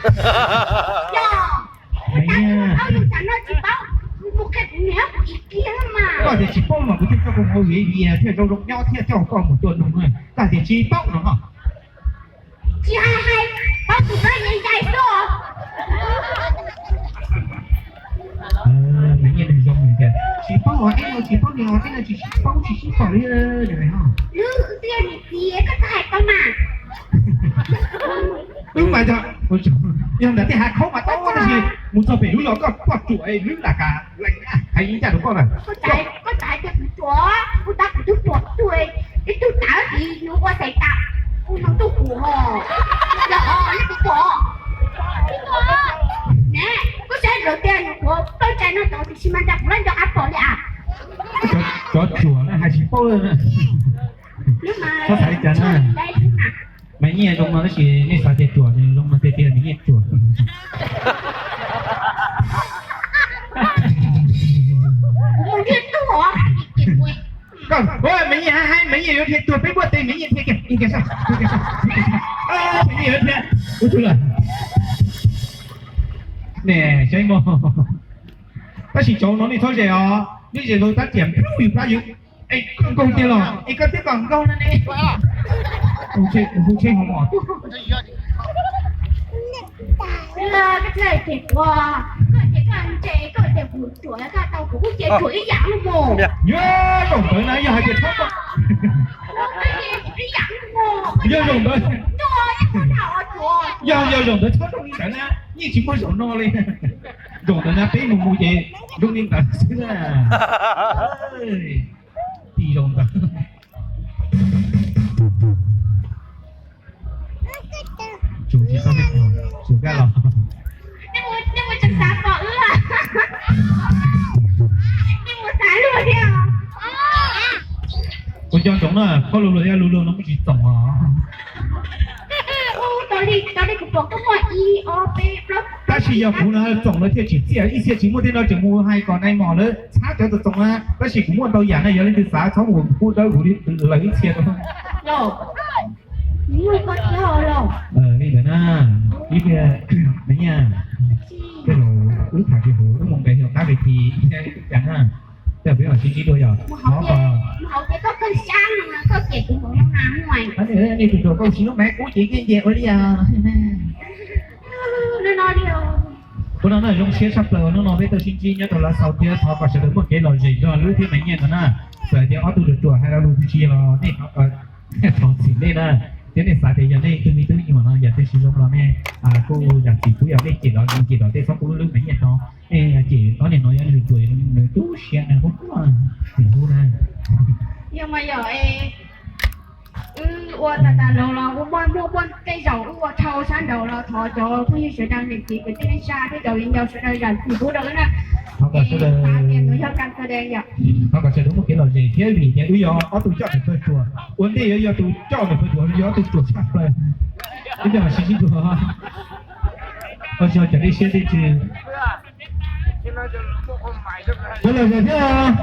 Yog, tau yus tsam no tsis paub, mus qhia kuv niam kuv txiv kiag mas. Koj tias tsis paub mas kuv thiaj coj koj mus ua viv vias thiaj zoo zoo nyob thiaj coj koj mus tua noog. Koj tias tsis paub no. Tsis hais hais, paub tus koj yeej cai tuaj. Maiv Nyiaj nws zoo nws tias tsis paub os, eb no tsis paub li os, eb no tsis paub tsis sib pom li. Lwm tiag niam txiv koj txhob hais tau mas. Wb mas, yog ntawd tej hav khaub mas tau tab sis mus txog pem lub zos koj poj ruam lwb lam kas lees hais ncaj rau koj na. Koj txhob hais tias kuv ruam, kuv tab kuv twb ruam tuaj, ib tug tawv tid nws ua xais tas, kuv nug tuj kuv ho, yog ho nej kuv ruam. Ne, koj saib lawv tias nws ruam tau txais no tod tiam sis mas nrog kuv lawv nco qab pom li as. Cov ruam na hais tsis paub. Txhob xav li cas na. Maiv Nyiaj zoo no tab sis nej xav tias ruam nws zoo no tiag tiag, Maiv Nyiaj ruam. Koj, Maiv Nyiaj hais hais Maiv Nyiaj yuav dhia tuag peb npuaj tes, Maiv Nyiaj dhia kiag, Maiv Nyiaj yuav dhia, ua tsuj lawm. Ne, saib mog. Tab sis cov no nej txhob zes os, nej zes los tab tiam plub yus plab yus. Es koj nkaug tiag los es koj twb kom nkaug no ne. Hu tsheb ho mos. Koj tias koj ntse, koj tias kuv ruam, koj tau kuv kuj ces ruam ib yam li mus. Yog zaum ntawd na yog hais tias txhob, yog zaum ntawd, yog yog zaum ntawd txhob zoo li ntawd na, yeej tsis muaj zaum no li. Zaum ntawd na peb mus mus ces zoo li ntawd xwb na. Tim zaum ntawd. Tsuas tsis tau me nyuam, tsuas koj los. Nej mus tseem xav pom wb, nej mus xav luag thiab. Kuv nco ntsoov na, koj luag luag thiab luag luag no muaj tsis txoom os. Tau li kuv pom koj muaj ib ob peb plaub. Tab sis yog kuv no txoom lawv thiaj tsim txiaj, ib txhia tsis muaj tej no tseem mus hais kom nai mos lawv txhab cov txoom txoom na. Tab sis kuv muaj ntau yam na, yog leej twg xav txhob mus pub dawb huv lawv ib txhia rau. Li ntawd na, ib pliag, Maiv Nyiaj, tej zaum wb tham tsis hauv, wb mus nqes rau qab ves thi thiab cas na. Tej zaum peb mam sib ntsib dua yom. Thov kom nej tus ruam koj ua si lub maiv kub ces nyiaj nce ua li os. Ua no na zoo siab tshaj plaws, hnub no peb tau sib ntsib nyob rau Lav Xaus thiab thov kom sawv daws muaj kev lom zem nrog Lwb thiab Maiv Nyiaj no na. Txawm hais tias ob tug ruam ruam hais lo lus twg tsis yog los nej thov txim nej na. Thiab nej xav tias yog nej tus me tub me nyuam no yam twg tsis zoo los nej kuj zam txim pub yog nej cem los cem los tej txhob pub Lwb Maiv Nyiaj no. Nej cem ob niag no yog nws ruam nws tu siab nws hu txim hlub na. Yog mas yog, wb ua tas tas los los wb muaj muaj muaj tej zaum wb ua dhau sab nraud los thov cov phooj ywg sawv daws niam txiv kwv tij neej tsa thiab cov viv ncaus sawv daws zam txim pub rau wb na. Thov kom sawv daws, thov kom sawv daws muaj kev lom zem thiab vim tias wb yog ob tug coj niam pawg ruam, ua ntej yuav yog tus coj niam pawg ruam, yog ob tug ruam tshaj plaws. Wb coj los sib ntsib dua. Ua tsaug cov dej siab dej ntsws. Sawv daws zam thiab.